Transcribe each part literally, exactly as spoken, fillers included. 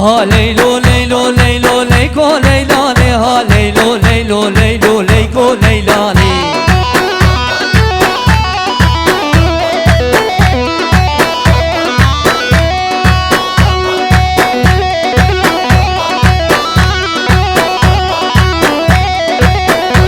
Ha leylo leylo leylo leyko leylanê, ha leylo leylo leylo leyko leylanê.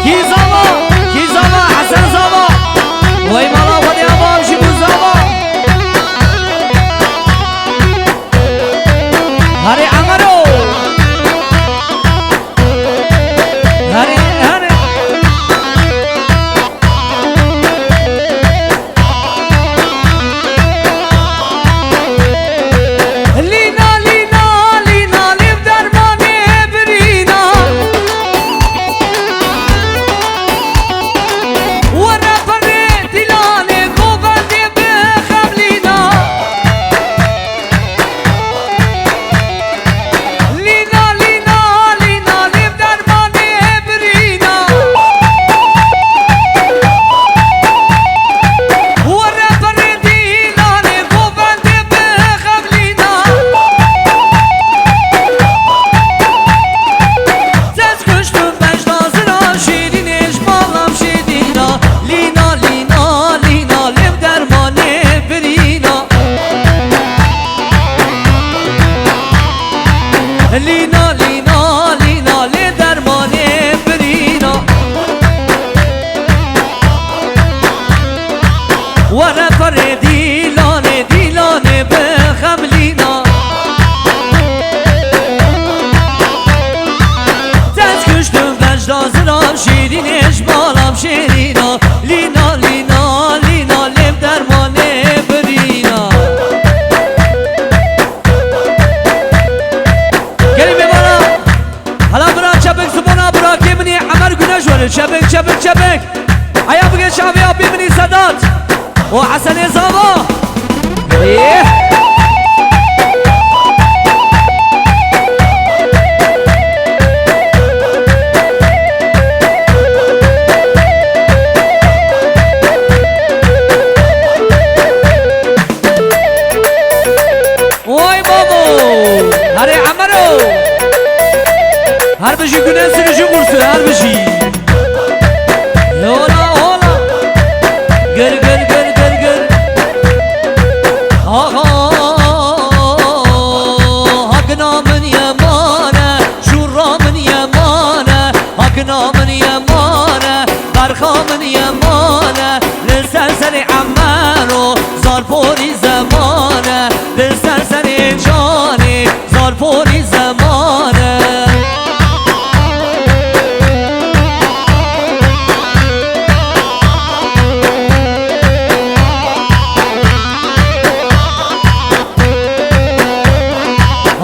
Kî zava, kî zava, Hesen zava. Wey mala xwe dê ava, em jî bû zava. Herê Emero. Herê, herê. Lîna, lîna, lîna, lê bi dermanê birîna. Were perê dîlanê govendê bi xem lîna. Lîna, lîna, lîna, lê bi dermanê birîna. Were perê dîlanê govendê bi xem lîna. Tez kuştum bejna zira şîrînê ji balam şêdîna. Lîna, lîna, lîna, lê bi dermanê birîna. Lîna, lîna, lîna, lê dermanê birîna. Were perê dîlanê, dîlanê bi xem lîna. Tez kuştum vejda zira şîrînê ji balam şêrîna. Lîna, lîna, lîna, lê bi dermanê birîna. Gelî mêvana. Hela bira çepik zibona birakê min ê Emer Güneş were. Çepik, çepik, çepik. Heya bige çavê apê min ê Sedat. O Hesenê Zava. Ê. Oy babo! Herê Emero! Her bijî Güneş sirî jî qursu, her bijî. Hola, hola. Gir, gir, gir, gir, gir. Aha, hakna min yemane, şûra min yemane, hakna min yemane, berxa min yemane, li ser serê Emero, zarporî zemane, li ser serê canê, zarporî zemane.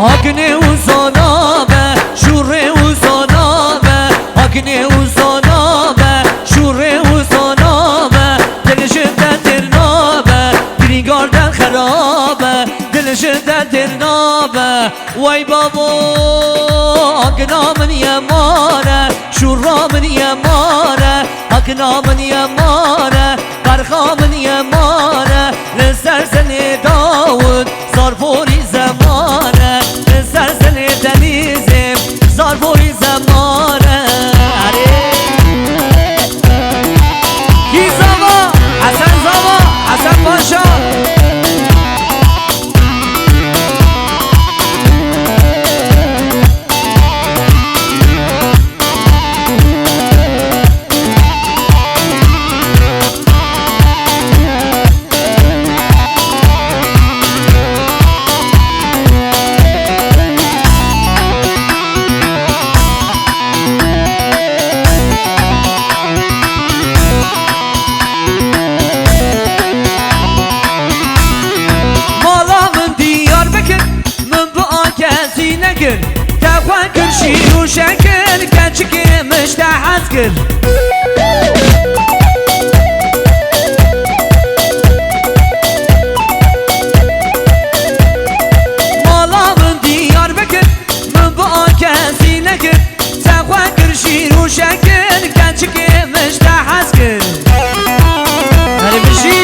Haknê û zana be, şûrê û zana be, haknê û zana be, şûrê û zana be, dil ji te têr nabe, girîngar de xerabe, dil ji te têr nabe. Wey babo, hakna min yemane, şûra min yemane, hakna min yemane, berxa min yemane, li ser zinê Dawid, zarporî zemane, li ser zinê Denîzê, zarporî zemane. Erê. Kî zava, Hesen Zava, Hesen Paşa. Mala min Diyarbekir, min bi a kesî nekir. Te xwe kir şîr û şekir, keçikê min ji te hez kir. Mala min Diyarbekir, min bi a kesî nekir. Te xwe kir şîr û şekir, keçikê min ji te hez kir. Herê bijî.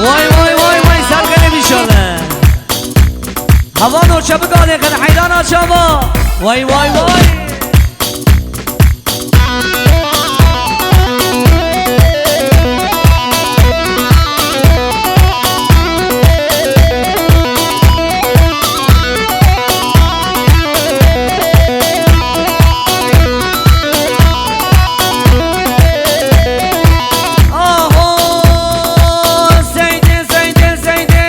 Vay, vay, vay, vay, sergelê bîşale. Hevano çe bigalê qin heyrana çava. Vay, vay, vay. Aho, Zeydê, Zeydê, Zeydê,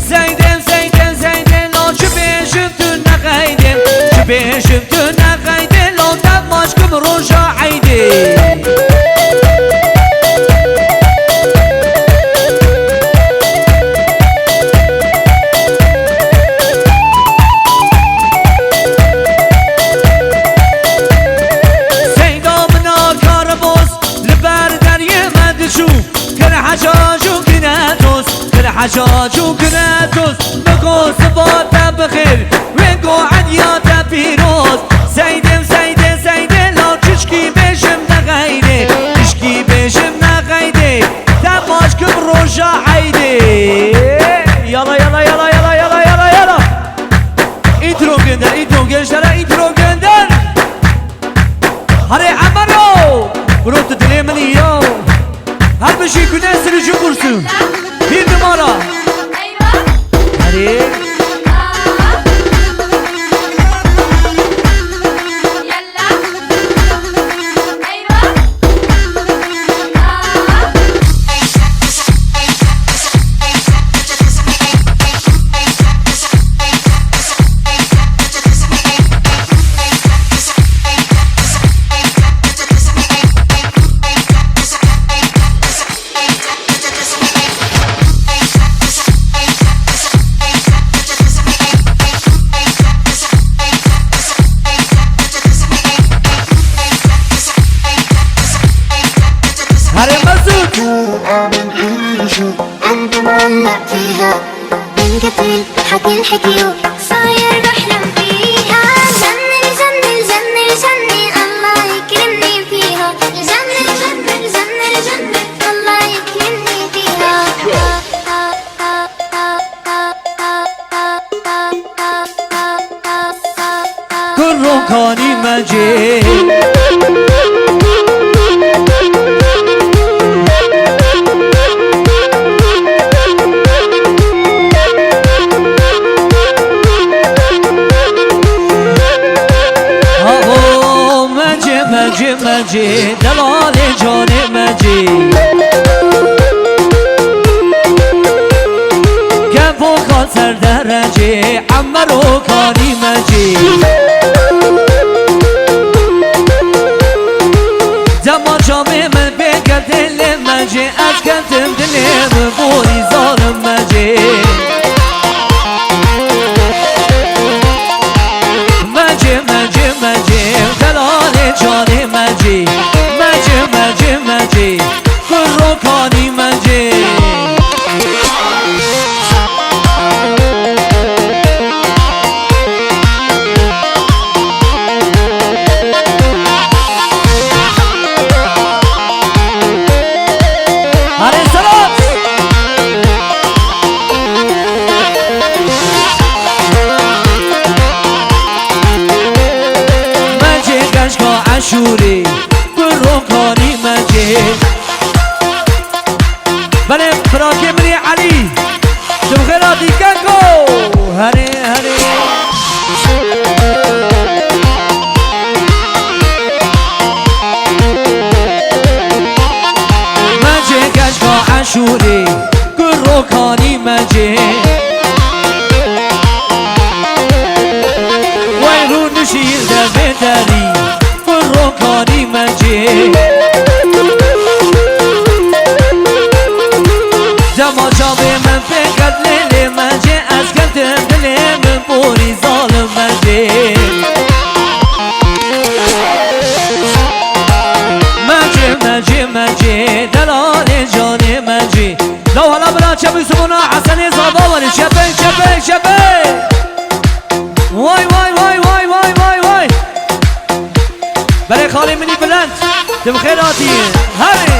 Zeydê, Zeydê, Zeydê, lo çi bêjim tu nexeydê, çi bêjim tu nexeydê, lo dev maç kim roja eydê. Seyda mina kariboz li ber deriyê me diçû. Kir hecac û kine dost, kir hecac û kine dost. Min got siba te bi xêr, wê got ediya te pîroz. Seydê, seydê, seydê, la çişkî bêjim ne xeydê, çişkî bêjim ne xeydê. Te maç kim roja eydê. Yala, yala, yala, yala, yala, yala, yala. Intro gönder, intro, gençlere intro gönder. Hadi Emero! Bro, tu dilê min î ya. Her bijî gune sirî ji kursu. Bir numara. Hadi. هرم مسعود. عندما نحكيها، بنقفل حق الحكي، صاير بحلم فيها. زمر، زمر، زمر، زمر، الله يكرمني فيها. زمر، زمر، زمر، زمر، الله يكرمني فيها. Kurro kanî mecê. Abo mecê, mecê, mecê, delalê canê mecê. Kevo xal ser derecê, Emero kanî mecê. Dema camê min pê ket dilê mecê, ez ketim dilê min borî zalim mecê. Mecê, mecê, mecê, delalê canê mecê. Mecê, mecê, mecê, kurro kanî mecê. Hadi selam. Mecê keşka Eşûrê, kurro kanî mecê. Belê, birakê min ê Elî. Tu bi xêr hatî keko. Herê, herê. Mecê keşka Eşûrê, kurro kanî mecê. Wey rûnişî devê derî. Kurro kanî mecê. Dema çavê min pê ket lêlê mecê, ez ketim dilê min borî zalim mecê. Mecê, mecê, mecê, delalê canê mecê. Law hala bira çepê Simona Hesenê Zava werî, çepê, çepê, çepê. Vay, vay, vay, vay, vay, vay, vay. Belê xalê min î Bilend. Tu bi xêr hatî. Herê.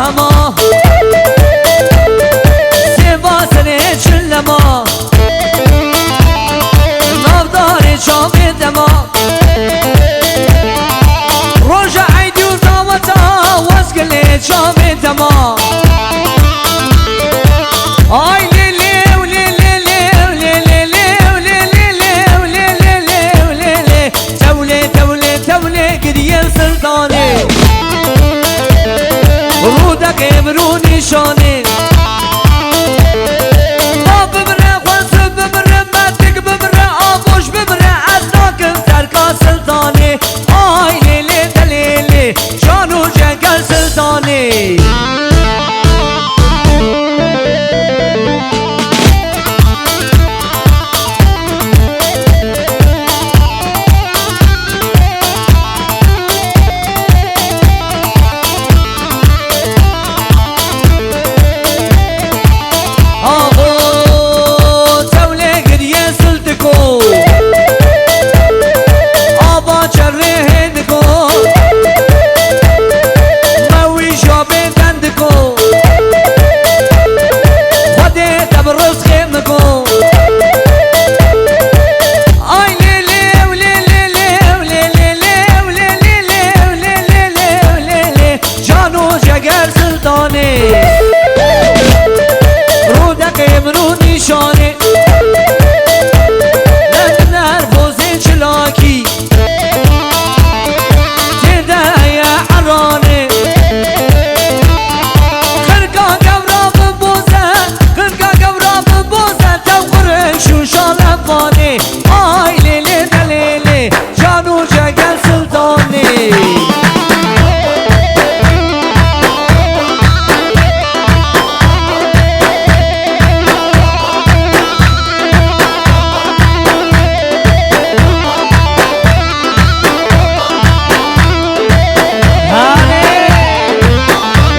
hema. Sêva serê çilema. Navdarê çavê dema. Roja eydî û daweta wezgilê çavê dema. Ay lê lê û lê lê lê û lê lê lê û lê lê lê û lê lê lê û lê lê lê. Tewlê, tewlê, tewlê giriyê Siltanê. Rûdeqê min û nîşanê. Ma bimire, xwezû bimire, metik bimire, avoş bimire, ez nakim terka Siltanê. Ay lê lê de lê lê, can û ceger Siltanê. Avo tewlê giriyê Siltiko. Ava çerrê hêndiko. Me wî jabê dendiko. Xwedê te bi rizqê miko. Ay lê lê û lê lê lê û lê lê lê û lê lê lê û lê lê lê û lê lê lê. Can û ceger Siltanê. Rûdeqê min û nîşanê. Nervozên çilakî. Tê de ye eranê. Xirka gewra biboze, xirka gewra biboze, tew xiriş û şalevanê. Ay lê lê de lê lê, can û ceger Siltanê.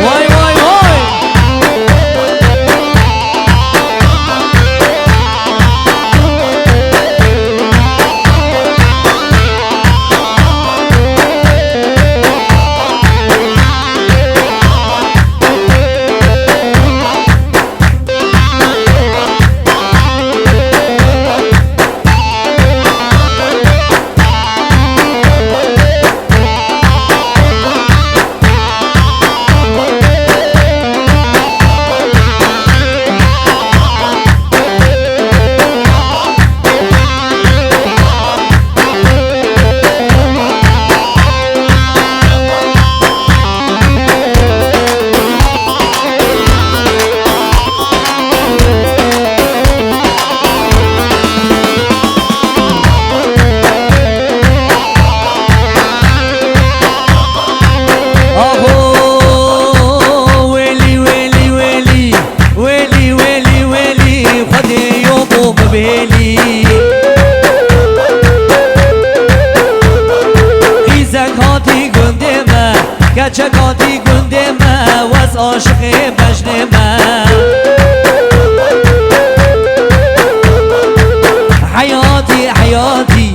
Vay, vay, vay. Aho, wêlî, wêlî, wêlî, wêlî, wêlî, wêlî, Xwedê yo bo bibêlî. Qîzek hatî gundê me, keçek hatî gundê me, wez aşiqê bejnê me. Heyatî, heyatî,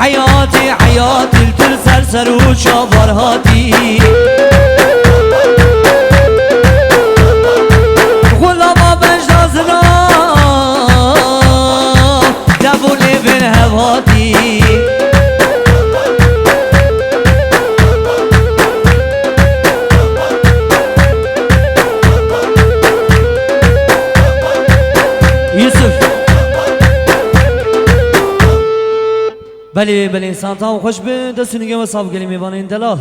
heyatî, heyatî, li tu li ser ser û çavar hatî. Xulama bejna zina, dev û lêvên hev hatî. Belê, belê, santa û xweş bi, dest û nigê we sax gelî mêvanên delal.